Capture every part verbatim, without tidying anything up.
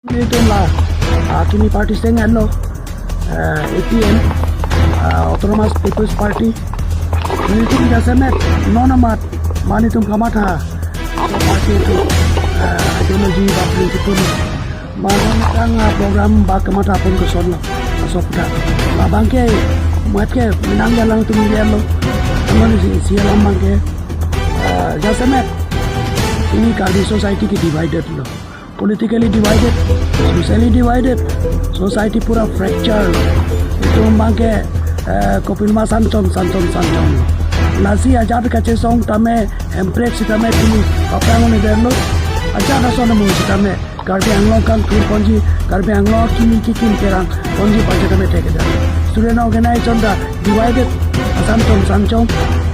Nelitum la, ah, kimi party seng anlo, eh, A P M, ah, Autonomous People's Party. Nelitum jasemet non amat mane itum kamatha, so party itum, eh, ideology ba principle, mane tang, ah, program ba kamatha pon kosonlo, aso puta. Labangke mat ke menang jalang itum lianlo. Mane isi, isi alam abangke, eh, jasemet ini Karbi society ke divided lo. Politically divided, socially divided, society pura fracture. Itum abangke, eh, kopima sanchon, sanchon, sanchon. Lasi ajat kachesong tame, hemprek sitame pini paprang un-edetlo. Ajat ason amu sitame Karbi Anglong kangthur ponji, Karbi Anglong kimi kikim kerang ponji pu ajat tame thekthedet. Student organization ta divided, asanchon, sanchon.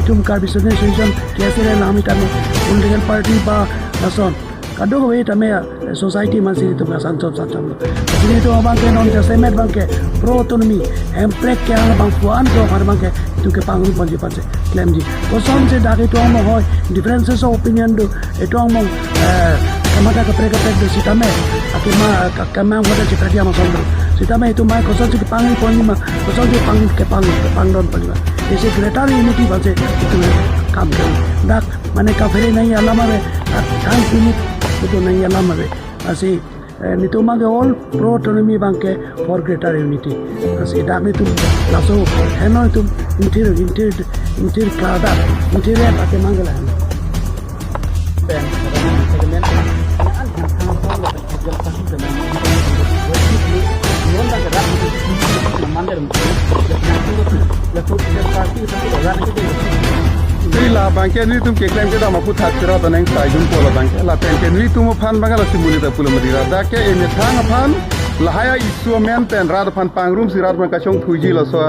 Itum Karbi Student Association, K S A le nami tame, political party ba lason kadokave tame, eh, society amatsi itum asanchon, sanchon lo. Lasi itum abangke non jasemet abangke pro autonomy, hemprek ke-ang abang puan to aphan abangke itum kepangrum ponji aphansi klemji. Kosonsi dak itum anghoi differences of opinion do, itum anghoi, eh, kamatha kaprek kaprek do sitame, akema, ka-, kemang hoda chitra dia ma sondro. Sitame itum mai kosonsi kepangri ponji ma, kosonsi pang, kepang, kepangdon ponji ma. Isi greater unity aphansi itum kam ke. Dak mane kaphere nangji alam ave, thang pini itum nangji alam ave. Lasi, eh, nelitum abangke all pro autonomy abangke for greater unity. Lasi dak nelitum laso heno itum ingthir, ingthir, ingthir kladak, ingthir ret ake manggala heno. Tui labangke nelitum keklem kedam aphuthak sira toneng saijun polo abangke. Lapen ke nelitum aphan abangke lasi muli ta pulo mati ra. Dak ke emethang aphan lahai a-issue amen pen rat aphan pangrumsi rat aphan kachongthuiji laso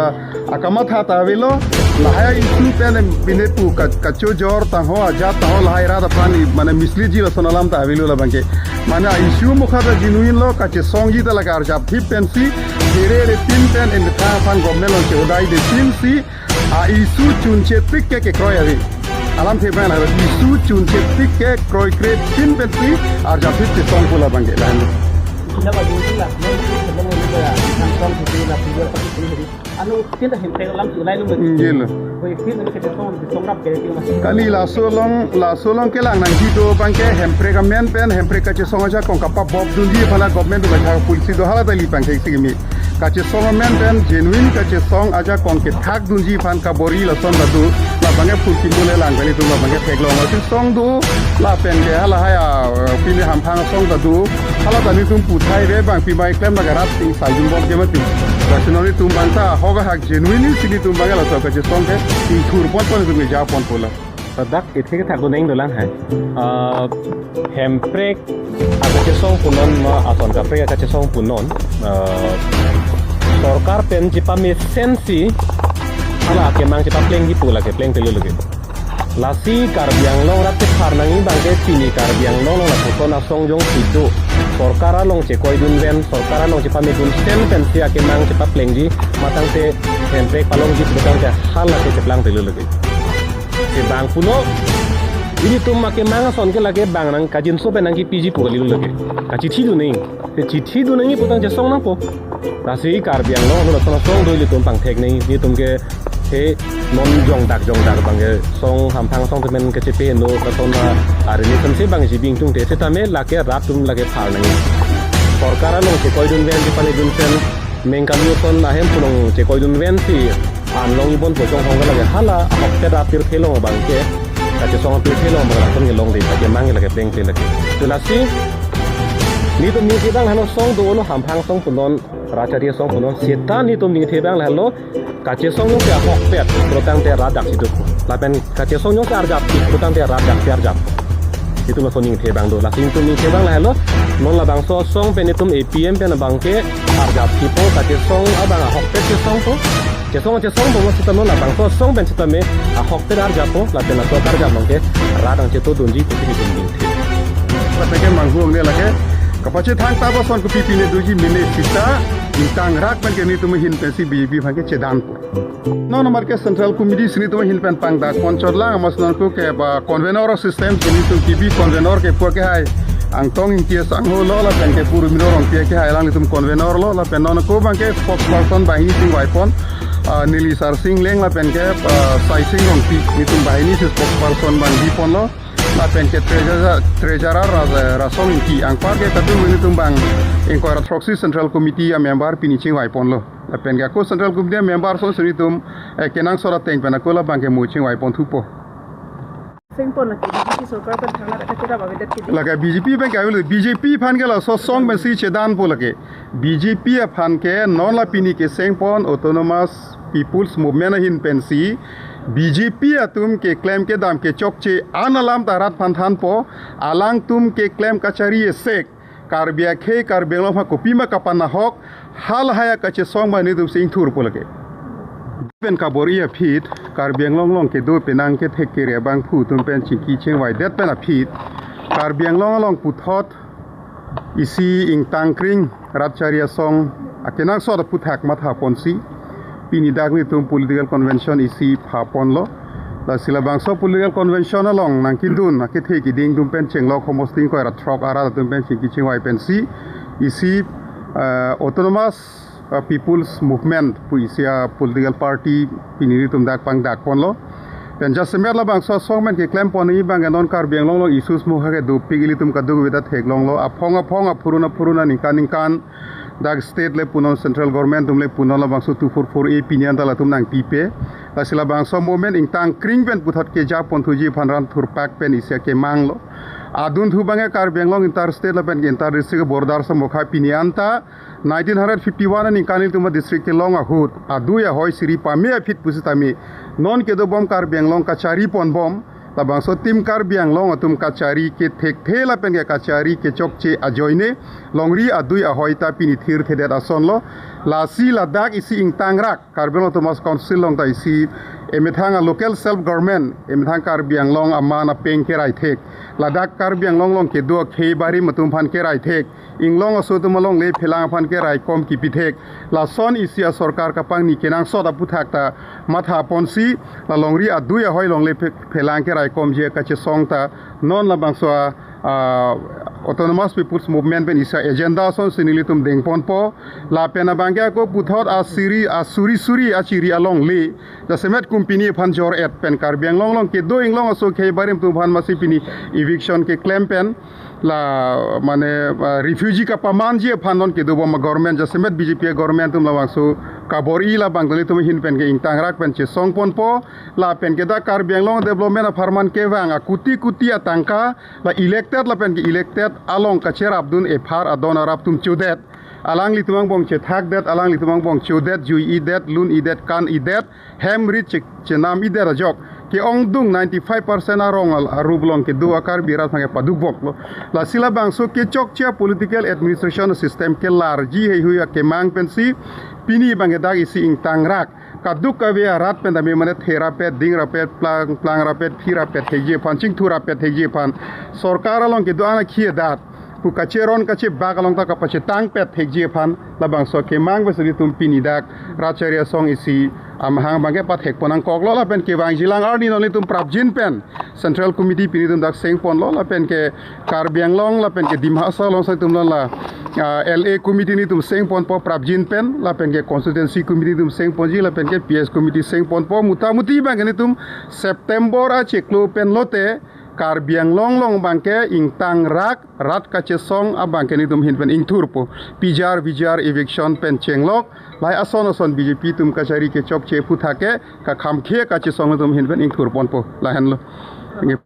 akamatha ta avelo. Lahai a-issue pen em bine pu ka-, kachojor tangho, ajat tangho, lahai rat aphan i mane misleadji lason alam ta avelo labangke. Mane a-issue mukha ta genuine lo, kachesongji ta lake arjapthip pensi, here re tin pen emethang aphan government along chehodai de tin si, a-issue chunche tik ke kekroi ave. Alamthe abang la issue chunche tik ke kroikre tin pensi arjapthip chesong pu labangke lahenlo. Sila ba jingkung la, non si sebelum ini ba, kantong si la, video pati pun jadi. Anu, tinta hemprek alam si ulai lu. Gila. Koi tin ke song, song rap ke tin mas. Kali laso along, laso along kelang nangji do abangke hemprek amen pen, hemprek kachesong ajakong kapabobdunji aphan la government do kachak policy do hala ta ili pangthek si kimi. Kachesong amen pen genuine kachesong ajakong kethakdunji aphan kabor-i lason ta do. Labangke phurkimo le lang kali itum labangke theklong asong do. Lapen ke halahai a, eh, pini hamphang asong ta do. Hala ta nelitum puthai ave abang pima keklem lake rat ting saijun bom ke mati. Lasi non nelitum abang ta ahok ahak genuine si nelitum abang laso kachesong ke ingthur pon pon itum keja pon pu la. Ladak ethe kethak do neng dolang hai. Ah, hemprek akachesong punon ma ason kaprek akachesong punon. Ah, sorkar pen chepamesen si hala akemang chepaplengji pu lake plengtelo lake. Lasi Karbi Anglong rat kephar nangji abangke pini Karbi Anglong along lapuson asong jongsi do. Sorkar along chekoidunven, sorkar along chepamedunsen pensi akemang chepaplengji, matangte hemprek palongji pu tangte hala ke cheplangtelo lake. Chebang pulo, ilitum akemang ason ke lake bang nang kajinso pen nangkepiji pu kalilo lake. Kachithidun nangji. Te chithidun nangji putang chesong nangpo. Lasi Karbi Anglong along lason asong do ilitum pangthek nangji. Nelitum ke he non jongdak jongdak abangke song hamphang asong temen kachepeno lason a relationship abang jibing tungte setame lake rat atum lake phar nangji. Sorkar along chekoidunven, chepanidunsen, mengkalu ason ahem pu along chekoidunven si an longji bon pu chonghong ke lake hala ahokpet apirthe along abangke, kachesong apirthe along abang lason kelongde, akemang ke lake plengple lake. To lasi nelitum ningje abang hano song dolo, hamphang asong punon, rachari asong punon, seta nelitum ningje abang halo, kachesong jongsi ahokpet pulotangte rat daksi do. Lapen kachesong jongsi arjapthip pulotangte rat daksi arjap. Itum laso ningje abang do. Lasi itum ningje abang lahelo. Non labangso asong pen itum A P M pen abangke arjapthippo, kachesong abang ahokpet chesongpo. Chesong chesongpo, seta non labangso asong pen setame ahokpet arjappo, lapen laso karjap abangke rat angchetodunji pusi itum ningje. Lapen ke manghu angne lake kapachethang tap ason kopi pine doji mene seta ingtangrak pen ke nelitum ahin pensi B J P abangke chedanpo. Non amat ke Central Committee si nelitum ahin pen pangdak ponchotlang, amat non ko ke ba convener system si nelitum kebi convener kepu ke hai. Angtong Ingti asangho lo, lapen ke Purumiro Rongpi ke hai alanglitum convenor lo, lapen non ako abang ke spokesperson banghini chingvaipon, ah, Neli Sarsing Leng lapen ke, ah, Saising Rongpi, nelitum banghini si spokesperson bang biponlo, lapen ke treasurer, treasurer Ras-, Rasong Ingti, anpar ke kadokave nelitum bang ingkoi ra throksi Central Committee a member pini chingvaiponlo. Lapen ke ako Central Committee a member asonsi nelitum, eh, kenangsot ateng pen ako labang ke mo chingvaipon thupo. Sengpon lake B J P sorkar pen thangnatta kacherap avedet ke di. Lake B J P pen ke avelo, B J P aphan ke laso asong pensi chedanpo lake. B J P aphan ke non la pini ke sengpon Autonomous People's Movement ahin pensi B J P atum keklem kedam kechokche an alam ta rat aphan thanpo, alangtum keklem kachari esek Karbi akhei Karbi Anglong aphan kopima kapanahok, halahai akachesong abang nelitum si ingthurpo lake. Pen kabor-i aphi, Karbi Anglong along kedo penang kethek kere abangphu atum pen chingki chingvaidet pen aphi, Karbi Anglong along puthot isi ingtangkring rat chari asong akenangsot aphuthak mathaponsi pini dak nelitum political convention isi phaponlo. Lasi labangso political convention along nangkedun akethe kiding atum pen chenglok homosti ingkoi ra throk arat atum pen chingki chingvai pensi isi, eh, Autonomous, eh, People's Movement pu isi a political party pini nelitum dak pangdakponlo. Pen jasemet labangso asong pen keklempon abang ke non Karbi Anglong along issues mo ha ke dopik, ilitum kadokave ta theklonglo. Aphong aphong, aphurun aphurun, aningkan ningkan, dak state le punon, central government atum le punon, labangso two four four A pini anta latum nangpipe. Lasi labangso movement ingtangkring pen puthot kejaponthuji aphan ran thurpak pen isi akemanglo. Adunthu abang ke Karbi Anglong inter state lapen ke inter district border samokha pini anta nineteen hundred fifty-one aningkan ilitum a district kelong ahut adui ahoi siri pame aphi pusitame non kedobom Karbi Anglong kachariponbom. Labangso Team Karbi Anglong atum kachari kethekthe lapen ke kachari kechokche ajoine longri adui ahoi ta pini thirthedet asonlo. Lasi ladak isi ingtangrak Karbi Anglong Autonomous Council along ta isi emethang a local self government, emethang Karbi Anglong aman apeng kerai thek, ladak Karbi Anglong along kedo akhei barim atum aphan kerai thek, inglong aso atum alongle phelang aphan keraikom kipi thek, lason isi a sorkar kapangni kenangsot aphuthak ta mathaponsi la longri adui ahoi alongle phe-, phelang keraikomji akachesong ta non labangso a, ah, Autonomous People's Movement pen isi a agenda asonsi nelitum dengponpo. Lapen abang ke ako puthot asiri, asuri suri achiri alongle jasemet company aphan jor-et pen Karbi Anglong along kedo inglong aso akhei barim atum aphan masi pini eviction keklem pen la mane, ah, refugee kapamanji aphan non kedobom a government, jasemet B J P a government atum labangso kabor-i labang nelitum ahin pen ke ingtangrak pen chesongponpo. Lapen ke dak Karbi Anglong development apharman kevang a kuti kuti atangka la elected lapen ke elected along kacherapdun ephar adon arap atum chodet, alanglitum angbong chethakdet, alanglitum angbong chodet, jui-idet, lun-idet, kan-idet, hem rit che-, chenam-idet ajok ke-ongdung ninety-five percent arong al-, arup along kedo a Karbi rat aphan ke padukvoklo. Lasi labangso kechokche a political administration system kelarji heihui akemang pensi pini abang ke dak isi ingtangrak kadokave arat pen tame mane therapet, dingrapet, plang, plangrapet, phirapet thekji aphan, chingthurapet thekji aphan, sorkar along kedo-an akhei adat pu kacheron kachebak along ta kapachetangpet thekji aphan labangso akemang pensi nelitum pini dak rat chari asong isi amahang abang ke pathekpon nangkoklo. Lapen kevangji alang arni non nelitum prapjin pen Central Committee pini nelitum dak sengponlo, lapen ke Karbi Anglong lapen ke Dima Hasao along si nelitum la, ah, L A Committee nelitum sengponpo prapjin pen, lapen ke Constituency Committee nelitum sengponji, lapen ke P S Committee sengponpo. Mutamuti abang ke nelitum September achiklo pen lote Karbi Anglong along abang ke ingtangrak rat kachesong abang ke nelitum ahin pen ingthurpo. P G R, V G R, eviction pen chenglok, lahai ason ason B J P atum kachari kechokche aphuthak ke kakhamkhe kachesong nelitum ahin pen ingthurponpo. Lahenlo.